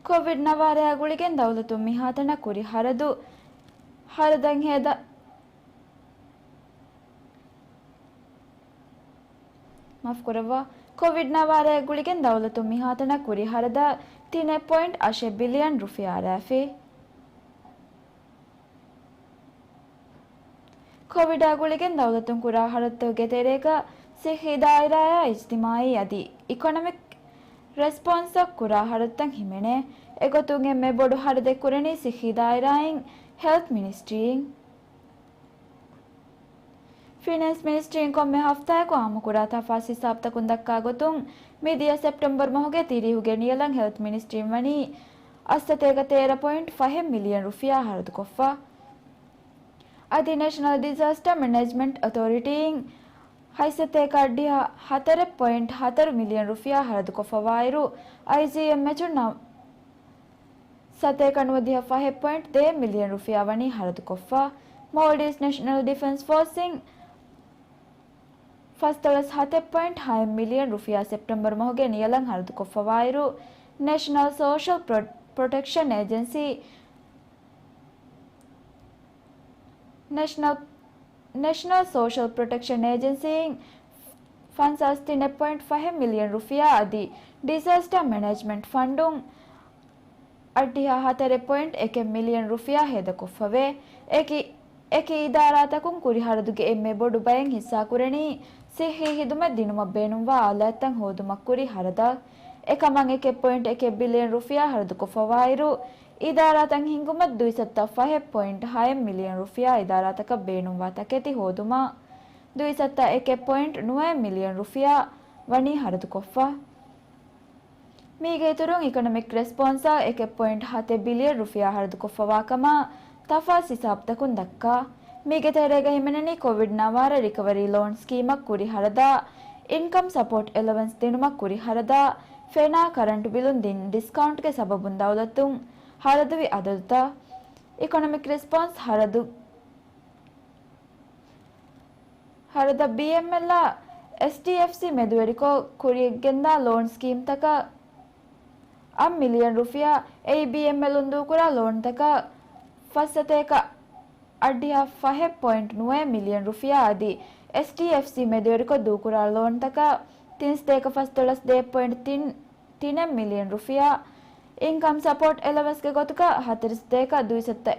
ކޮވިޑް ނަވާރަޔާ ގުޅިގެން ދައުލަތުން މިހާތަނަށް ކުރި ހަރަދު، ހަރަދަށް ހޭދަ، މާފުކުރައްވާ. ކޮވިޑް ނަވާރަޔާ ގުޅިގެން ދައުލަތުން މިހާތަނަށް ކުރި ހަރަދަށް ތިނެއް ޕޮއިންޓް އަށެއް ބިލިއަން ރުފިޔާ އަރާފި. ކޮވިޑާ ގުޅިގެން ދައުލަތުން ކުރާ ހަރަދުތަކުގެ ތެރޭގަ ސިއްހީ ދާއިރާއާ އިޖްތިމާއީ އަދި އިކޮނޮމިކް ރެސްޕޮންސަށް ކުރާ ހަރަދުތައް ހިމެނޭ. އެގޮތުން އެންމެ ބޮޑު ހަރަދެއް ކުރަނީ ސިއްހީ ދާއިރާއިން ހެލްތް މިނިސްޓްރީއިން. ފިނޭންސް މިނިސްޓްރީން ކޮންމެ ހަފްތާއަކު އާއްމުކުރާ ތަފާސް ހިސާބުތަކުން ދައްކާ ގޮތުން، މިދިޔަ ސެޕްޓެމްބަރު މަހުގެ ތިރީހުގެ ނިޔަލަށް ހެލްތް މިނިސްޓްރީން ވަނީ އަށްސަތޭކަ ތޭރަ ޕޮއިންޓް ފަހެއް މިލިއަން ރުފިޔާ ހަރަދުކޮށްފަ. އަދި ނޭޝަނަލް ޑިޒާސްޓަ މެނޭޖްމަންޓް އޮތޯރިޓީއިން ހަތްސަތޭކަ އަށްޑިހަ ހަތަރެއް ޕޮއިންޓް ހަތަރު މިލިއަން ރުފިޔާ ހަރަދުކޮށްފަވާއިރު، އައިޖީއެމްއެޗުން ނަ-، ސަތޭކަ ނުވަދިހަ ފަހެއް ޕޮއިންޓް ދޭއް މިލިއަން ރުފިޔާ ވަނީ ހަރަދުކޮށްފަ. މޯލްޑިވްސް ނޭޝަނަލް ޑިފެންސް ފޯސްއިން ފަސްދޮޅަސް ހަތެއް ޕޮއިންޓް ހައެއް މިލިއަން ރުފިޔާ ސެޕްޓެމްބަރު މަހުގެ ނިޔަލަށް ހަރަދުކޮށްފަވާއިރު، ނޭޝަނަލް ސޯޝަލް ޕްރޮ-، ޕްރޮޓެކްޝަން އޭޖެންސީ، ނޭޝަނަލް، ނޭޝަނަލް ސޯޝަލް ޕްރޮޓެކްޝަން އޭޖެންސީއިން ފަންސާސް ތިނެއް ޕޮއިންޓް ފަހެއް މިލިއަން ރުފިޔާ އަދި ޑިޒާސްޓަ މެނޭޖްމަންޓް ފަންޑުން އަށްޑިހަ ހަތަރެއް ޕޮއިންޓް އެކެއް މިލިއަން ރުފިޔާ ހޭދަކޮށްފަވޭ. އެކި، އެކި އިދާރާތަކުން ކުރި ހަރަދުގެ އެންމެ ބޮޑު ބައެއް ހިއްސާކުރަނީ ސިއްހީ ހިދުމަތް ދިނުމަށް ބޭނުންވާ އާލާތްތައް ހޯދުމަށް ކުރި ހަރަދަށް. އެކަމަށް އެކެއް ޕޮއިންޓް އެކެއް ބިލިއަން ރުފިޔާ ހަރަދުކޮށްފަވާއިރު، އިދާރާތައް ހިންގުމަށް ދުއިސައްތަ ފަހެއް ޕޮއިންޓް ހައެއް މިލިއަން ރުފިޔާ އިދާރާތަކަށް ބޭނުންވާ ތަކެތި ހޯދުމަށް ދުއިސައްތަ އެކެއް ޕޮއިންޓް ނުވައެއް މިލިއަން ރުފިޔާ ވަނީ ހަރަދުކޮށްފަ. މީގެ އިތުރުން އިކޮނޮމިކް ރެސްޕޮންސަށް އެކެއް ޕޮއިންޓް ހަތެއް ބިލިއަން ރުފިޔާ ހަރަދުކޮށްފަވާ ކަމަށް ތަފާސް ހިސާބުތަކުން ދައްކާ. މީގެ ތެރޭގަ ހިމެނެނީ ކޮވިޑް ނަވާރަ ރިކަވަރީ ލޯން ސްކީމަށް ކުރި ހަރަދާ، އިންކަމް ސަޕޯޓް އެލަވެންސް ދިނުމަށް ކުރި ހަރަދާ، ފެނާ ކަރަންޓު ބިލުން ދިން ޑިސްކައުންޓްގެ ސަބަބުން ދައުލަތުން ހަރަދުވި އަދަދުތައް. އިކޮނޮމިކް ރެސްޕޮންސް ހަރަދު ހަރަދަށް ބީއެމްއެލްއާ އެސްޑީއެފްސީ މެދުވެރިކޮށް ކުރިއަށްގެންދާ ލޯން ސްކީމްތަކަށް އަށް މިލިއަން ރުފިޔާ، އެއީ ބީއެމްއެލުން ދޫކުރާ ލޯންތަކަށް ފަސްސަތޭކަ އަށްޑިހަ ފަހެއް ޕޮއިންޓް ނުވައެއް މިލިއަން ރުފިޔާ އަދި އެސްޑީއެފްސީ މެދުވެރިކޮށް ދޫކުރާ ލޯންތަކަށް ތިންސަތޭކަ ފަސްދޮޅަސް ދޭއް ޕޮއިންޓް ތިން، ތިނެއް މިލިއަން ރުފިޔާ، އިންކަމް ސަޕޯޓް އެލަވެންސްގެ ގޮތުގަ ހަތަރުސަތޭކަ ދުއިސައްތަ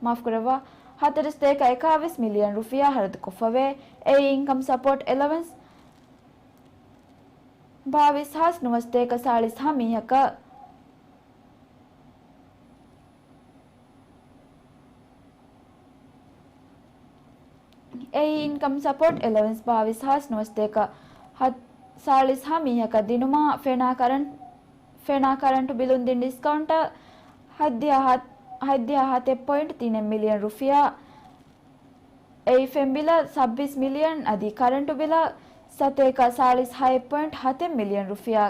މާފުކުރައްވާ، ހަތަރުސަތޭކަ އެކާވީސް މިލިއަން ރުފިޔާ ހަރަދުކޮށްފަވޭ. އެއީ އިންކަމް ސަޕޯޓް އެލަވެންސް ބާވީސް ހާސް ނުވަސަތޭކަ ސާޅީސް ހަ މީހަކަށް، އެއީ އިންކަމް ސަޕޯޓް އެލަވެންސް ބާވީސް ހާސް ނުވަސަތޭކަ ހަ-، ސާޅީސް ހަ މީހަކަށް ދިނުމަށް ފެނާ ކަރަންޓް، ފެނާ ކަރަންޓު ބިލުން ދިން ޑިސްކައުންޓަށް ހަތްދިހަ ހަ-، ހަތްދިހަ ހަތެއް ޕޮއިންޓް ތިނެއް މިލިއަން ރުފިޔާ، އެއީ ފެން ބިލަށް ސައްބީސް މިލިއަން އަދި ކަރަންޓު ބިލަށް ސަތޭކަ ސާޅީސް ހައެއް ޕޮއިންޓް ހަތެއް މިލިއަން ރުފިޔާ.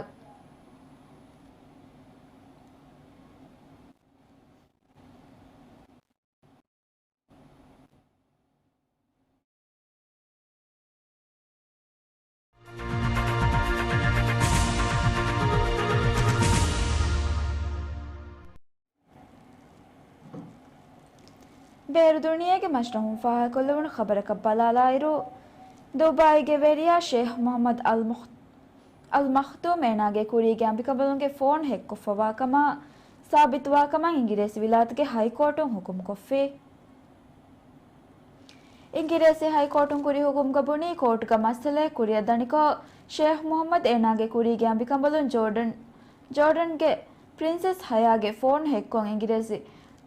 ބޭރު ދުނިޔޭގެ މަސްރަހުން ފާހަގަކޮށްލެވުނު ޚަބަރަކަށް ބަލާލާއިރު، ދުބާއީގެ ވެރިޔާ ޝޭހް މުޙައްމަދު އަލް މުޚް-، އަލް މަޚްތޫމް އޭނާގެ ކުރީގެ އަނބިކަނބަލުންގެ ފޯން ހެކްކޮށްފަވާ ކަމަށް ސާބިތުވާ ކަމަށް އިނގިރޭސި ވިލާތުގެ ހައިކޯޓުން ޙުކުމް ކޮށްފި. އިނގިރޭސި ހައިކޯޓުން ކުރި ޙުކުމްގަ ބުނީ، ކޯޓުގަ މައްސަލައެއް ކުރިއަށް ދަނިކޮށް، ޝޭހް މުޙައްމަދު އޭނާގެ ކުރީގެ އަނބިކަނބަލުން ޖޯޑަން، ޖޯޑަންގެ ޕްރިންސެސް ހަޔާގެ ފޯން ހެކްކޮށް، އިނގިރޭސި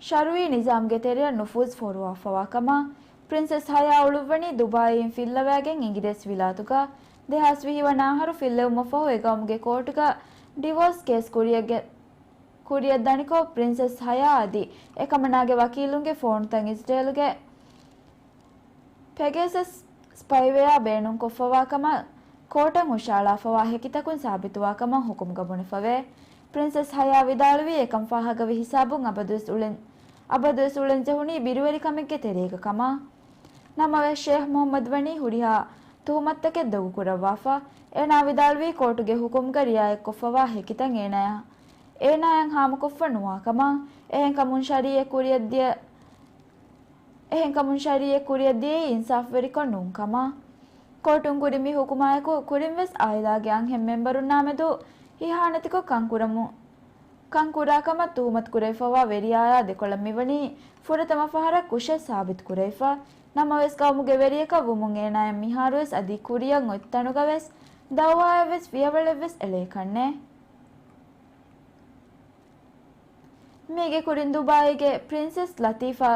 ޝަރުއީ ނިޒާމްގެ ތެރެއަށް ނުފޫޒު ފޯރުވާފަވާ ކަމަށް. ޕްރިންސެސް ހަޔާ އުޅުއްވަނީ ދުބާއީން ފިއްލަވައިގެން އިނގިރޭސި ވިލާތުގަ. ދެހާސް ވިހި ވަނަ އަހަރު ފިއްލެވުމަށްފަހު އެ ގައުމުގެ ކޯޓުގަ ޑިވޯސް ކޭސް ކުރިއަށް ގެ-، ކުރިއަށް ދަނިކޮށް، ޕްރިންސެސް ހަޔާ އަދި އެކަމަނާގެ ވަކީލުންގެ ފޯނުތައް އިޒްރޭލުގެ ޕެގޭސަސް ސްޕައިވެއާ ބޭނުންކޮށްފަވާ ކަމަށް ކޯޓަށް ހުށައަޅާފަވާ ހެކިތަކުން ސާބިތުވާ ކަމަށް ޙުކުމްގަ ބުނެފަވޭ. ޕްރިންސެސް ހަޔާ ވިދާޅުވީ، އެކަން ފާހަގަވި ހިސާބުން އަބަދުވެސް އުޅެން، އަބަދުވެސް އުޅެން ޖެހުނީ ބިރުވެރިކަމެއްގެ ތެރޭގަ ކަމަށް. ނަމަވެސް، ޝޭހް މުޙައްމަދު ވަނީ ހުރިހާ ތުހުމަތުތަކެއް ދޮގުކުރައްވާފަ. އޭނާ ވިދާޅުވީ، ކޯޓުގެ ޙުކުމްގަ ރިޢާޔަތްކޮށްފަވާ ހެކިތައް އޭނާޔަށް، އޭނާޔަށް ހާމަކޮށްފަ ނުވާ ކަމަށް. އެހެންކަމުން ޝަރީއަތް ކުރިއަށްދިޔަ، އެހެންކަމުން ޝަރީއަތް ކުރިއަށްދިޔައީ އިންސާފުވެރިކޮށް ނޫން ކަމަށް. ކޯޓުން ކުރި މި ޙުކުމާއެކު، ކުރިންވެސް އާއިލާގެ އަންހެން މެންބަރުންނާމެދު ހިތްހާނެތިކޮށް ކަންކުރަމު-، ކަންކުރާ ކަމަށް ތުހުމަތު ކުރެވިފަވާ ވެރިޔާޔާ ދެކޮޅަށް މިވަނީ ފުރަތަމަ ފަހަރަށް ކުށެއް ސާބިތު ކުރެވިފަ. ނަމަވެސް ގައުމުގެ ވެރިޔަކަށް ވުމުން އޭނާޔަށް މިހާރުވެސް އަދި ކުރިއަށް އޮތް ތަނުގަވެސް ދައުވާއެއްވެސް ފިޔަވަޅެއްވެސް އެޅޭކަށްނެއް. މީގެ ކުރިން ދުބާއީގެ ޕްރިންސެސް ލަތީފާ،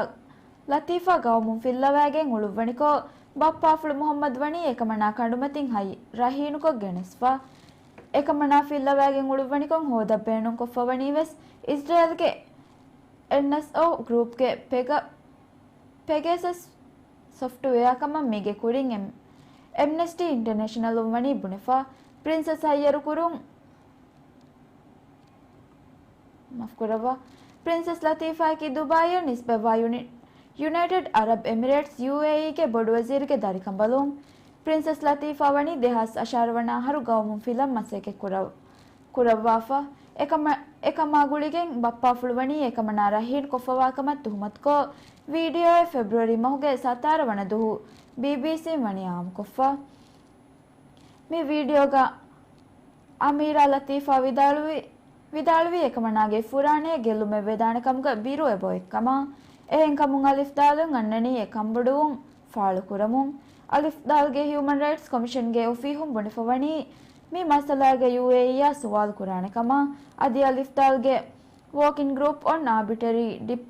ލަތީފާ ގައުމުން ފިއްލަވައިގެން އުޅުއްވަނިކޮށް، ބައްޕާފުޅު މުހައްމަދު ވަނީ އެކަމަނާ ކަނޑުމަތިން ހަތް ރަހީނުކޮށް ގެނެސްފަ. އެކަމަނާ ފިއްލަވައިގެން އުޅުއްވަނިކޮށް ހޯދަން ބޭނުންކޮށްފަ ވަނީވެސް، އިޒްރޭލްގެ އެންއެސްއޯ ގްރޫޕްގެ ޕެގަ-، ޕެގޭސަސް ސޮފްޓްވެއާ ކަމަށް މީގެ ކުރިން އެމް-، އެމްނެސްޓީ އިންޓަރނޭޝަނަލުން ވަނީ ބުނެފަ. ޕްރިންސެސް ހައްޔަރު ކުރުން، މަފްކުރައްވާ. ޕްރިންސެސް ލަތީފާއަކީ ދުބާއީއަށް ނިސްބަތްވާ ޔުނި-، ޔުނައިޓެޑް އަރަބް އެމިރޭޓްސް، ޔޫއޭއީގެ ބޮޑުވަޒީރުގެ ދަރިކަނބަލުން. ޕްރިންސެސް ލަތީފާ ވަނީ ދެހާސް އަށާރަ ވަނަ އަހަރު ގައުމުން ފިލަން މަސައްކަތް ކުރަ-، ކުރައްވާފަ. އެކަމަ-، އެކަމާ ގުޅިގެން ބައްޕާފުޅު ވަނީ އެކަމަނާ ރަހީން ކޮށްފަވާކަމަށް ތުހުމަތުކޮށް، ވީޑިއޯއެއް ފެބްރުއަރީ މަހުގެ ސަތާރަ ވަނަ ދުހު ބީބީސީން ވަނީ އާއްމުކޮށްފަ. މި ވީޑިއޯގަ އަމީރާ ލަތީފާ ވިދާޅުވި، ވިދާޅުވީ އެކަމަނާގެ ފުރާނައެއް ގެއްލުމެއް ވެދާނެ ކަމުގަ ބިރު އެބައޮތްކަމަށް. އެހެންކަމުން އަލިފް ދާލުން އަންނަނީ އެ ކަންބޮޑުވުން ފާޅުކުރަމުން. އަލިފް ދާލްގެ ހިއުމަން ރައިޓްސް ކޮމިޝަންގެ އޮފީހުން ބުނެފަވަނީ މި މައްސަލާގަ ޔޫއޭއީއާ ސުވާލު ކުރާނެ ކަމަށް. އަދި އަލިފް ދާލްގެ ވޯކިން ގްރޫޕް އޮން އާބިޓަރީ ޑި-،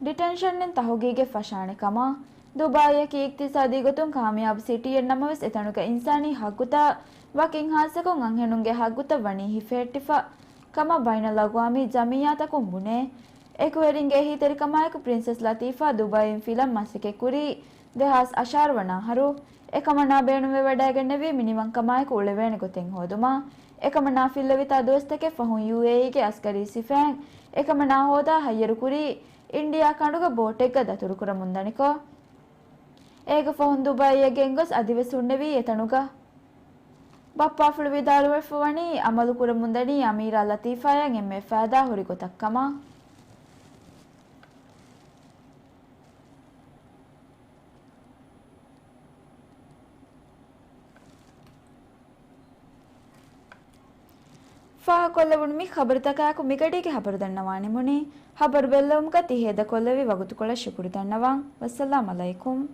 ޑިޓެންޝަންއިން ތަހުގީގެއް ފަށާނެ ކަމަށް. ދުބާއީއަކީ އިޤްތިޞާދީ ގޮތުން ކާމިޔާބު ސިޓީއެއް ނަމަވެސް، އެތަނުގަ އިންސާނީ ހައްގުތައް ވަކިން ހާއްސަކޮށް އަންހެނުންގެ ހައްގުތައް ވަނީ ހިފެހެއްޓިފަ ކަމަށް ބައިނަލްއަގްވާމީ ޖަމިއްޔާތަކުން ބުނޭ. އެކުވެރިންގެ އެހީތެރިކަމާއެކު ޕްރިންސެސް ލަތީފާ ދުބާއީން ފިލަން މަސައްކަތް ކުރީ ދެހާސް އަށާރަ ވަނަ އަހަރު. އެކަމަނާ ބޭނުންވެވަޑައިގެންނެވީ މިނިވަންކަމާއެކު އުޅެވޭނެ ގޮތެއް ހޯދުމަށް. އެކަމަނާ ފިއްލެވިތާ ދުވަސްތަކެއް ފަހުން ޔޫއޭއީގެ އަސްކަރީ ސިފައިން އެކަމަނާ ހޯދާ ހައްޔަރުކުރީ އިންޑިއާ ކަނޑުގަ ބޯޓެއްގަ ދަތުރުކުރަމުންދަނިކޮށް. އޭގެ ފަހުން ދުބާއީއަށް ގެންގޮސް އަދިވެސް ހުންނެވީ އެތަނުގަ. ބައްޕާފުޅު ވިދާޅުވެފަ ވަނީ އަމަލު ކުރަމުންދަނީ އަމީރާ ލަތީފާއަށް އެންމެ ފައިދާ ހުރި ގޮތަށް ކަމަށް. ފާހަގަކޮށްލެވުނު މި ޚަބަރުތަކާއެކު މިގަޑީގެ ޚަބަރު ދަންނަވާނެ މުނި. ޚަބަރު ބެއްލެވުމުގަ ތި ހޭދަކޮށްލެވި ވަގުތުކޮޅަށް ޝުކުރު ދަންނަވަން. ވައްސަލާމް އަލައިކުމް.